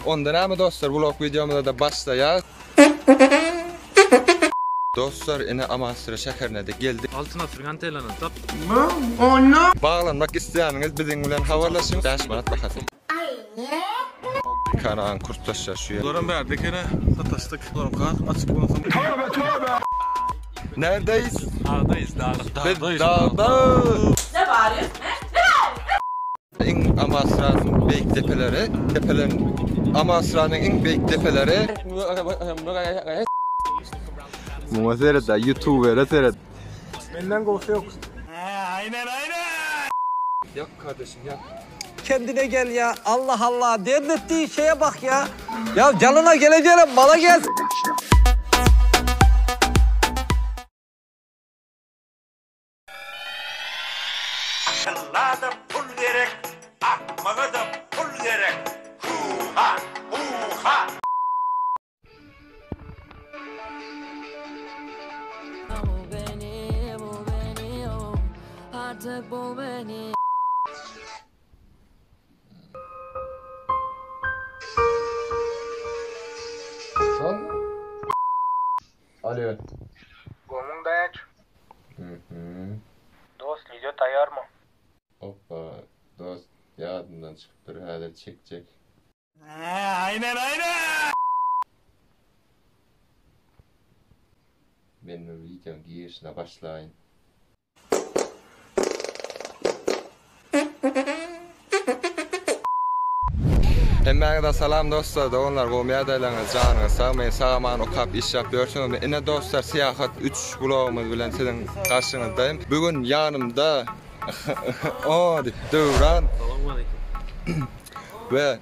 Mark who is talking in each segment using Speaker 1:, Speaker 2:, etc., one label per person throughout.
Speaker 1: Onda näme dostlar vlog videomyza da başlaýas. Dostlar ine Amasra şäherine de geldik.
Speaker 2: Altyn asyryň antellany tap.
Speaker 1: Baglanmak isleýäniňiz biziň bilen habarlaşyň. 5 manat bahasy. Kanaň kurtlaşýar şu ýer.
Speaker 3: Bularam bärde ekeni sataşdyk. Bularam gaz açyk bolsa.
Speaker 1: Neredeyiz?
Speaker 2: Dagdaýyz, dagda.
Speaker 1: Biz dagda.
Speaker 4: Ne bağırıyorsun? He? Ne bağırıyorsun?
Speaker 1: Iň Amasranyň beýik depeleri, depelerin Amasranyň iň beýik depeleri. Muňa seret, YouTuber'e seret.
Speaker 3: Menden gowsy yok.
Speaker 1: Yak kardeşim yak.
Speaker 5: Kendine gel ya. Allah Allah. Dert ettiği şeye bak ya. Ya canına geleceğine bana gel.
Speaker 6: Tylla da pul gerek, akmaga da pul gerek. Hu-ha, hu-ha.
Speaker 7: Bu beni, bu beni, oh. Artık bu beni.
Speaker 1: Son. Alo.
Speaker 8: Gomuň daýanç.
Speaker 1: Mhm.
Speaker 8: Dost video taýýarmy?
Speaker 1: Hoppa dost ýadymdan çykypdyr häzir çekjek. Men bu videoň girişine başlaýyn. Hemmäňize salam dostlar, doganlar, gowy ýagdaýlaryňyz, janyňyz sag, men sag-aman okap iş ýap ýörsüňizmi? Ine dostlar, syýahat 3 vlogymyz bilen siziň garşyňyzdaýym. Bu gün ýanymda o diýip Döwran
Speaker 2: Salowmaleýkim.
Speaker 1: we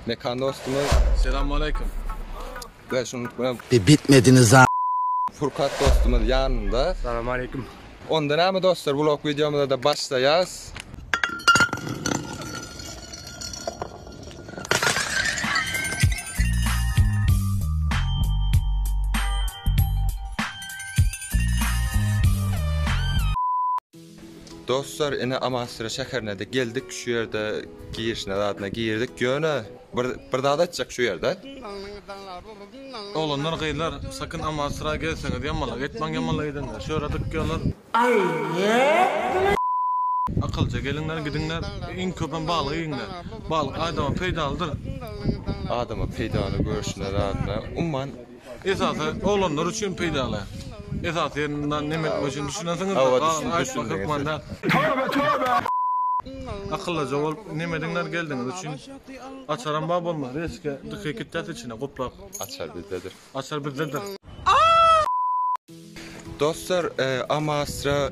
Speaker 1: Mekan dostumyz
Speaker 3: Selamünaleyküm.
Speaker 1: we şunu unutmaýan
Speaker 5: Bir bitmediniz ha.
Speaker 1: Furkat dostumyz ýanynda.
Speaker 8: Salam aleyküm.
Speaker 1: Onda näme dostlar, vlog videomyza da başlaýas. Dostlar, ine Amasra şäherine de geldik. Şu ýerde girişine zadyna girdik. Ýöne bir bir zat aýtjak şu ýerde.
Speaker 3: Oglanlar gyzlar sakyn Amasra gelseňiz ýamalak etmäň ýamalak edenler. Şöyle dykýarlar. Akylja gelinler gidinler. Iň köpem balyk iýiňler. Balyk adama peýdalydyr.
Speaker 1: Adama peýdaly görüşine zadyna umman
Speaker 3: Esasy oglanlar üçin peýdaly. Esasy ýerinden neme etmek üçin düşünensiňiz.
Speaker 1: Hawa,
Speaker 3: Galan
Speaker 1: düşün-
Speaker 3: aýtmak
Speaker 1: düşündüňiz.
Speaker 3: hökmanda. Akyllyja bolup nemediňler geldiňiz üçin. Açaram bar bolmaz. Reske dyky gitdäs içine guplap.
Speaker 1: açar bizdedir.
Speaker 3: Açar bizdedir.
Speaker 1: Dostlar, e, Amasra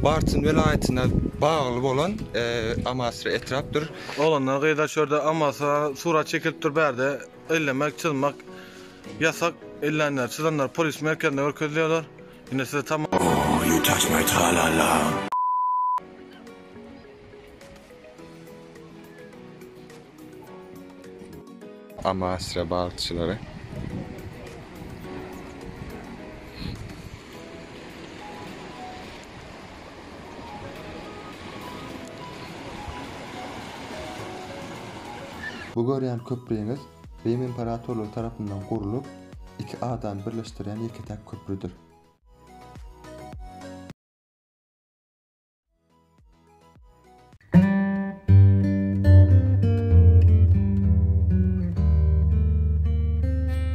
Speaker 1: Bartyn welaýatyna bagly bolan e, Amasra etrapdyr.
Speaker 3: Oglanlar gyzlar şurada Amasra surat çekilip dur bärde. Ellemek, çyzmak yasak. Ellenler, çyzanlar polis merkezine görkeziliyorlar. Yine size tam
Speaker 1: Amasra balykçylary. Bu görýän köprüňiz Rim imperatorlygy tarapyndan gurlup, iki adany birleşdirýän ýeke-täk köprüdir.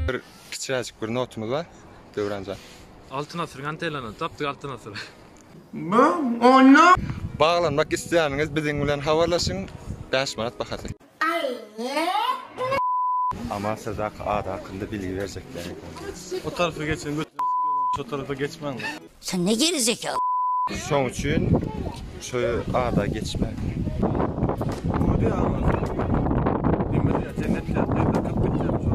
Speaker 1: Bir kiçiräjik bir notumuz bar. Döwranjan.
Speaker 2: Altyn asyryň antellany tapdyk altyn asyry.
Speaker 1: Baglanmak isleýäniňiz biziň bilen habarlaşyň. 5 manat bahasy. Amasradaky ada hakynda bilgi berjekler.
Speaker 3: o tarafa geçin. götüne sıkıyorlar. Şu tarafa geçmem.
Speaker 7: Sen ne gerizekalı.
Speaker 1: Şoň üçin şu ada geçmek.
Speaker 3: Bu diyor Amasra. Demir ya cennet ya. Kıyıda köp bitmiş orada.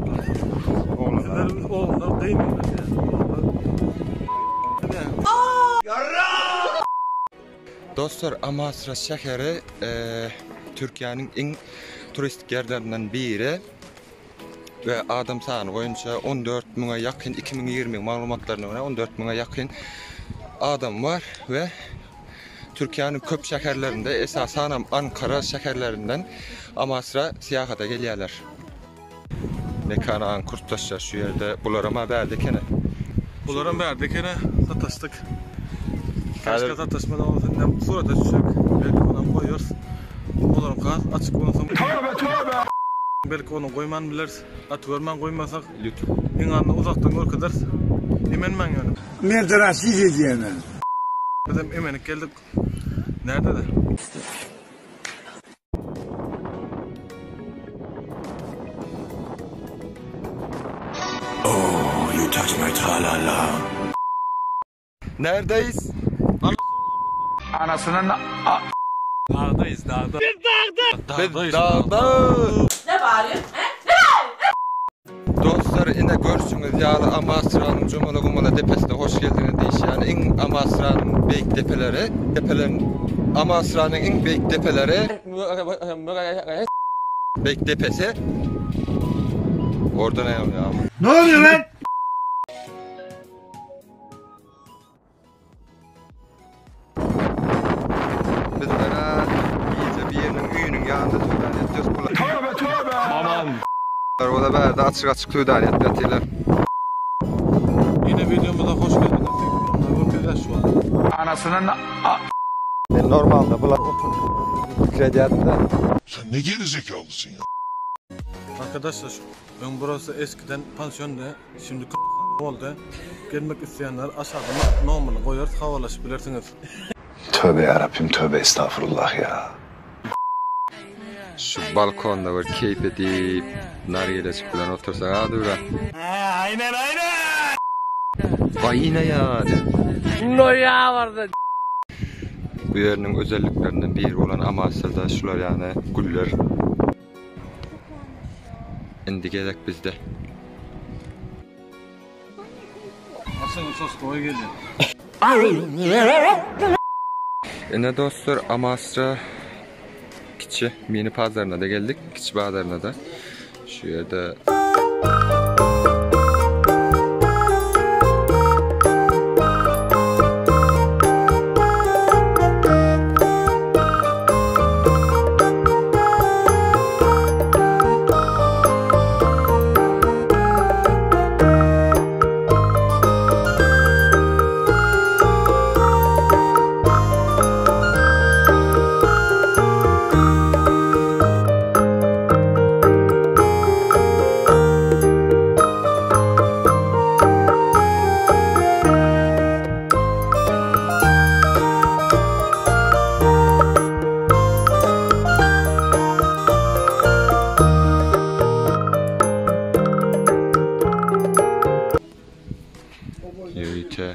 Speaker 1: Oglanlar.
Speaker 3: Sizler oğlanlar kıymıyorlar yani. Oğlanlar. Yani.
Speaker 1: Dostlar Amasra şäheri e, Türkiýäniň iň turistik ýerlerinden biri we adam sany boýunça 14 müňe ýakyn 2020 maglumatlaryna görä 14 müňe ýakyn adam bar we Türkiýäniň köp şäherlerinde esasanam Ankara şäherlerinden Amasra syýahata gelýärler. Mekan agaň kurtdaşlar şu ýerde. Bularam-a bärde ekeni.
Speaker 3: Bularam bärde ekeni. Sataşdyk. Käşgä sataşmadan bolsa indem surata düşsek. Belki onam goýarys. Olaryň has açyk bolsa. Töbe töbe. Belki ony goýman bileris. Gaty görmän goýmasak.
Speaker 1: Youtube.
Speaker 3: Iň azyndan uzakdan görkezeris. Emenmäň ýöne.
Speaker 6: Men rasis edýän.
Speaker 3: Bizem emenip geldik. Närde-de?
Speaker 6: Oh, you touch my tra-la-la.
Speaker 1: Neredeyiz?
Speaker 6: Anasynyň a.
Speaker 2: Dagdaýyz, dagda.
Speaker 1: Biz dagda.
Speaker 4: Ne bağırıyorsun? He? Ne bağırıyorsun?
Speaker 1: Dostlar ine görşüňiz ýaly Amasranyň Jomala Gumala depesine hoş geldiňiz diýişýän iň Amasranyň beýik depeleri depeleriň Amasranyň iň beýik depeleri beýik depesi Orada ne ýa?
Speaker 6: Ne oluyor lan?
Speaker 1: Biz bana gije biriniň öýüniň ýanynda söwda etjek bular.
Speaker 6: Töbe töbe.
Speaker 1: Aman. O da bärde açyk açyk söwda edip ýatyrlar.
Speaker 3: Ýene videomuza hoş geldiňiz. Görkezýär şu wagt.
Speaker 6: Anasynyň a.
Speaker 1: Men normalda bular oturyp pikir edýärdim-de.
Speaker 9: Sen ne gerizekalısın ya.
Speaker 3: Arkadaşlar öň burası eskiden pansiondy. Şimdi boldy. Gelmek isleýänler aşakda nomerini goýarys habarlaşyp bilersiňiz.
Speaker 10: Tövbe yarabbim tövbe estağfurullah ya.
Speaker 1: Şu balkonda bir keýp edip nargileçik bilen otursak a Döwran.
Speaker 6: Aynen aynen.
Speaker 1: Vay ine ya.
Speaker 5: Noýabrda.
Speaker 1: Bu ýeriniň özelliklerinden biri bolan Amasrada şular ýany güller. Indi gezek bizde.
Speaker 3: Asyň uçaskowy gelýär.
Speaker 1: Ine dostlar Amasra kiçi mini pazaryna da geldik. Kiçi bazaryna da. Şu ýerde Ýörite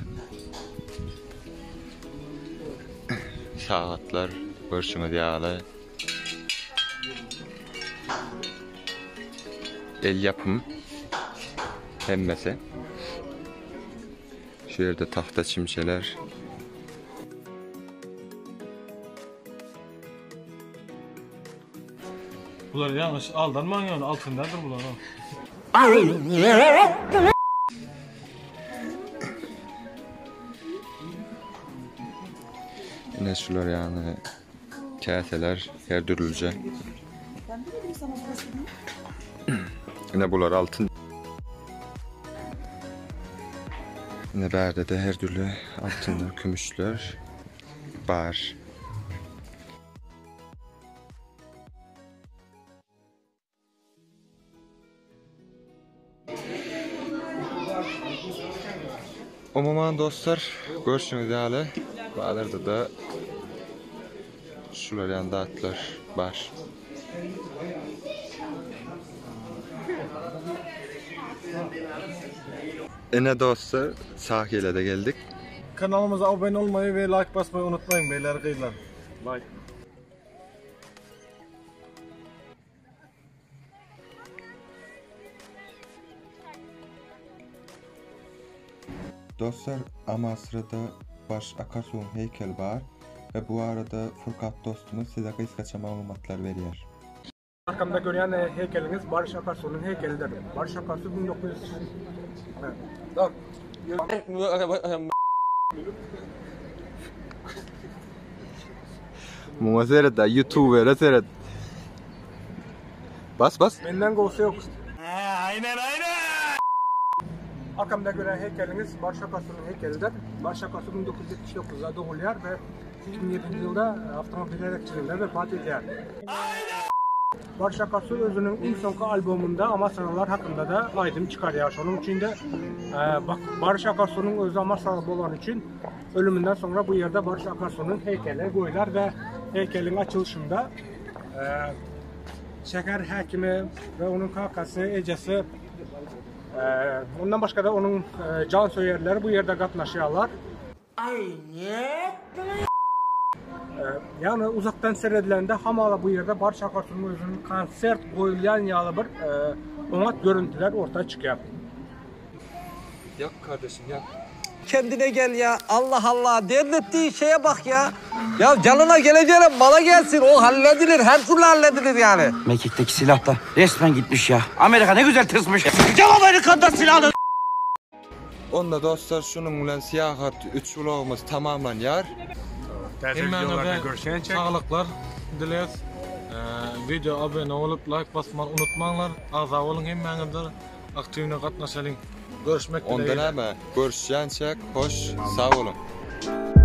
Speaker 1: sagatlar görşüňiz ýaly el ýapym hemmesi. Şu ýerde tahta çimçeler.
Speaker 3: Bular ýalňyş aldanmaň ýöne altyn däldir bular.
Speaker 1: Ine şular ýany käseler her dürlüje. Ine bular altyn. Ine bärde-de her dürli altynlar, kümüşler bar. Umuman dostlar, görşüňiz ýaly, bazarda-da şular ýaly zatlar bar. Ine dostlar, sahile-de geldik.
Speaker 3: Kanalymyza abone olmaýy we like basmaýy unutmaýyň beýler gyzlar. Like.
Speaker 1: Dostlar Amasrada baş akarsuwyň heýkeli bar we bu barada Furkat dostumyz size gysgaça maglumatlar berýär.
Speaker 8: Arkamda görýän heýkeliňiz Baryş Akarsuwynyň heýkelidir. Baryş Akarsu 1900
Speaker 1: Muňa seret da youtubere seret. Bas bas.
Speaker 8: Menden gowsy ýok.
Speaker 6: Aynen aynen.
Speaker 8: Arkamda gören heykeliňiz Barış Akarsu'nun heykelidir. Barış Akarsu 1979'da dogulýar we 2007 ýylda awtomobil heläkçiliginde wepat edýär. Barış Akarsu özüniň iň soňky albomynda Amasralylar hakynda-da aýdym çykarýar. Şonuň üçin-de Barış Akarsunyň özi Amasraly bolany üçin ölüminden soňra bu ýerde Barış Akarsunyň heýkeli goýlar we heýkeliň açylyşynda şäher häkimi we onuň kakasy, ejesi, ondan başga-da onuň jansöýerleri bu ýerde gatnaşýarlar.
Speaker 4: Aý nätdiň?
Speaker 8: Ýagny uzakdan seredilende hamala bu ýerde Barça Akarsunyň özüniň konsert goýulýan ýaly bir oňat görüntüler orta çykýar.
Speaker 1: Ýak kardeşim ýak.
Speaker 5: Kendine gel ya Allah Allah dert etdiği şeye bak ya. Ya canına geleceğine mala gelsin o halledilir her türlü halledilir yani.
Speaker 11: Mekikteki silah da resmen gitmiş ya. Amerika ne güzel tırsmış. Sıkacağım Amerika'da silahını.
Speaker 1: Onda dostlar şunuň bilen syýahat 3 vlogumyz tamamlanýar.
Speaker 8: Täze wideolarda görüşýänçäk.
Speaker 3: Saglyklar dileýäs. Wideo abone bolup laýk basmagy unutmaňlar. Agza boluň hemmäňizler. Aktiwny gatnaşalyň. Görüşmek
Speaker 1: Onda
Speaker 3: dilegiyle.
Speaker 1: näme? Görüşýänçäk hoş sag boluň.